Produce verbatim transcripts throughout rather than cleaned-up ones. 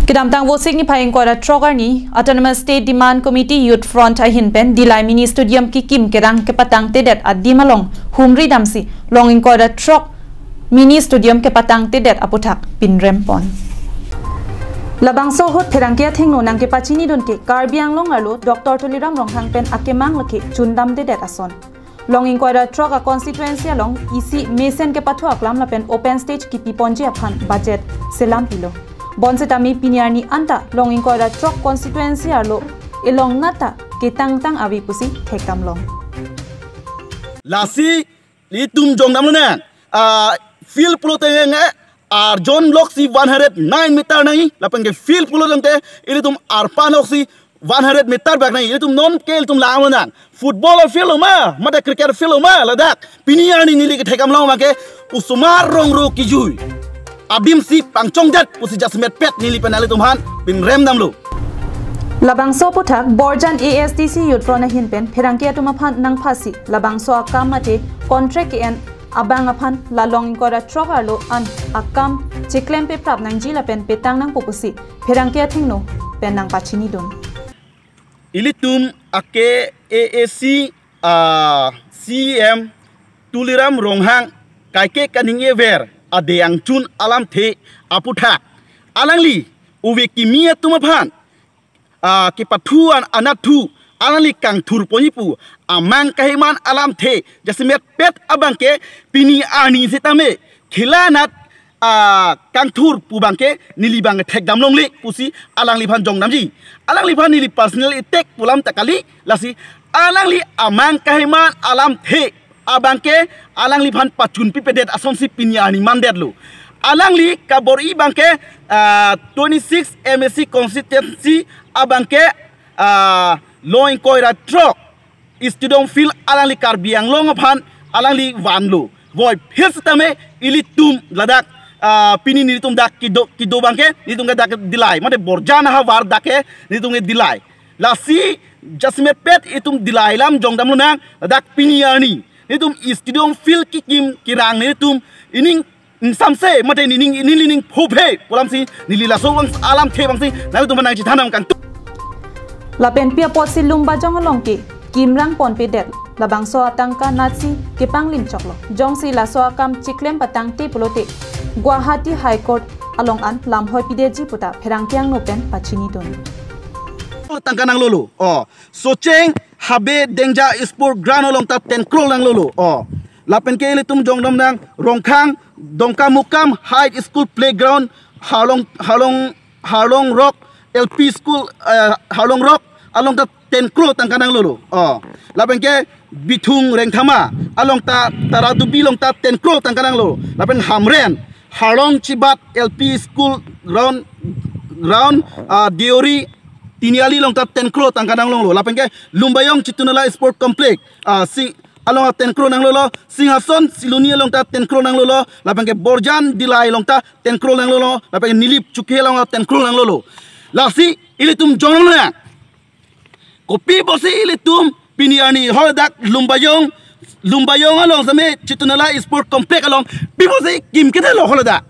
Kedamtang Vosik niphai ingkoi ra throk arni, Autonomous State Demand Committee Youth Front ahin pen Dillai Mini Stadium kikim kerang kepatangtedet adim along humri damsi, long ingkoi ra throk Mini Stadium kepatangtedet aputhak pinrem pon. Labangso ahut pherangke athengno nangkepachinidun ke Karbi Anglong arlo Doctor Tuliram Ronghang pen akemang lake chundamdedet ason. Long ingkoi ra throk a constituency along isi mesen kepathu aklam lapen open stage kipi ponji aphan budget selam pilo. Bonsitame pini arni anta long ingkoi ra throk constituency arlo elong nata ketangtang ave pusi thekdam long. Lasi ilitum jongdam lonang. Ah, field pulote nge arjon loksi one hundred nine meter nangji, lapen ke field pulo tangte ilitum arpan loksi one hundred meter bak nangji. Ilitum non ke ilitum lang lonang. Football field lo ma, mate cricket field lo ma, ladak pini arni neli kethekdam long abangke osomar rongro kijui adim si pangchongdet pusi jasemet pet neli pen ilitum aphan pinrem damlo. Labangso aputhak Borjan A S D C Youth Front ahin pen pherangke atum aphan nangphasi labangso akam mate contract ke-en abang aphan la long ingkoi ra throk arlo an akam cheklem peprap nangji lapen petang nangpo pusi pherangke athengno pen nangpachinidun. Ilitum ake A A C, ah, C E M Tuliram Ronghang kaike kaningje ver ade angchun alamthe aputhak alangli ove kimi atum aphan, ah, kepathu an anatthu alangli kangthur ponji pu amang kaheman alamthe jasemet pet abangke pini arni sitame khela anat, ah, kangthur pu abangke neli abang thekdam longle pusi alangliphan jongdamji. Alangliphan neli personal attack pu alam ta kali, lasi alangli amang kaheman alamthe abangke alangliphan pachunpipedet asonsi pini arni mandetlo. Alangli kabor-i abangke, ah, twenty-six M A C constituency abangke, ah, long ingkoi ra throk stadium field alangli Karbi Anglong aphan alangli vanlo. Voi phir sitame ilitum ladak, ah, pini nelitum dak kedo, kedo abangke nelitum ke dak Dillai, mate Borjan ahavar dak ke nelitum ke Dillai. Lasi jasemet pet itum Dillai alam jongdam lonang, ladak pini arni nelitum stadium field kikim kerang nelitum ining ingsamse mate ining, ining ining phophe pu alamsi neli laso abang alamthe abangsi nanglitum aphan nangchethan nangkangtung. Lapen pi apotsi Lumbajong along ke kimrang ponpedet, labangso atangka natsi kepanglim choklo. Jongsi laso akam cheklem patangte pulote Guwahati High Court along an lamhoi pidetji puta pherangke angno pen pachinidun. Tangka nanglolo. Oh, Socheng Habe Dengja Sport Ground along ta ten crore nanglolo. Oh, lapen ke ilitum jongdam nang Rongkhang Dongkamukam High School Playground Harlong, Harlong, Harlong Rock L P School, eh, Harlong Rock along ta ten crore tangka nanglolo. Oh, lapen ke Bithung Rengthama along ta Taradubi along ta ten crore tangka nanglo. Lapen Hamren Harlong Chibat L P School ground, ground, ah, Deori Tiniali along ta ten crore tangka nanglonglo. Lapen ke Lumbajong Chitunala Sport Complex, ah, si along ta ten crore nanglolo. Singhason Siloni along ta ten crore nanglolo. Lapen ke Borjan Dillai along ta ten crore nanglolo. Lapen ke Nilip Chukhe along ta ten crore nanglolo. Lasi ilitum jongdam nang. Kopi pusi ilitum pini arni holadak Lumbajong, Lumbajong along same Chitunala Sport Complex along pi pusi kim kedetlo holadak.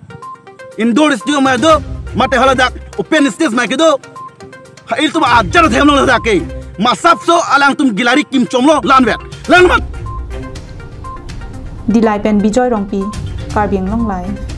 Indoor stadium ma do, mate holadak open stage ma kedo. Ha, ilitum ajar themlo ladak ke. Masapso alangtum gilari kimchomlo lanvet. Langmat. Dillai pen Bijoy Rongpi, Karbi Anglong Live.